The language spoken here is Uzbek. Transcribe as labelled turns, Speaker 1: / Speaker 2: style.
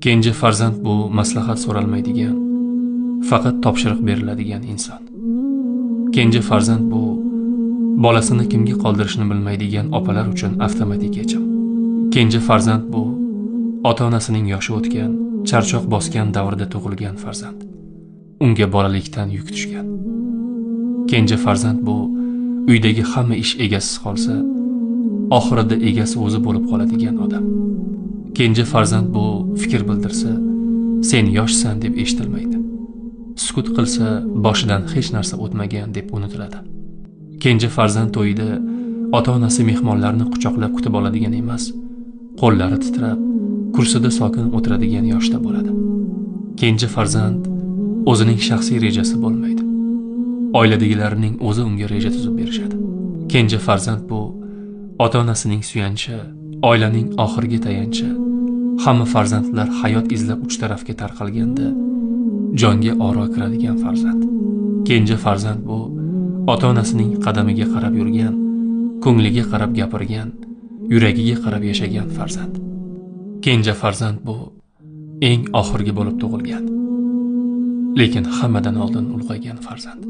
Speaker 1: Kenja farzand bu maslahat so'ralmaydigan, faqat topshiriq beriladigan inson. Kenja farzand bu bolasini kimga qoldirishni bilmaydigan opalar uchun avtomatik yechim. Kenja farzand bu ota-onasining yoshi o'tgan, charchoq bosgan davrda tug'ilgan farzand. Unga bolalikdan yuk tushgan. Kenja farzand bu uydagi hamma ish egasiz qolsa, oxirida egasi o'zi bo'lib qoladigan odam. Kenja farzand bu fikr bildirsa, sen yoshsan deb eshitilmaydi. Sukut qilsa, boshidan hech narsa o'tmagan deb unutiladi. Kenja farzand to'yida ota-onasi mehmonlarni quchoqlab kutib oladigan emas, qo'llari titrab, kursida sokin o'tiradigan yoshda bo'ladi. Kenja farzand o'zining shaxsiy rejasi bo'lmaydi. Oiladagilarning o'zi unga reja tuzib berishadi. Kenja farzand bu ota-onasining suyanchi, oilaning oxirgi tayanchi. Hamma farzandlar hayot izlab uch tarafga tarqalganda jonga oro kiradigan farzand. Kenja farzand bu ota-onasining qadamiga qarab yurgan, ko'ngliga qarab gapirgan, yuragiga qarab yashagan farzand. Kenja farzand bu eng oxirgi bo'lib tug'ilgan, lekin hammadan oldin ulg'aygan farzand.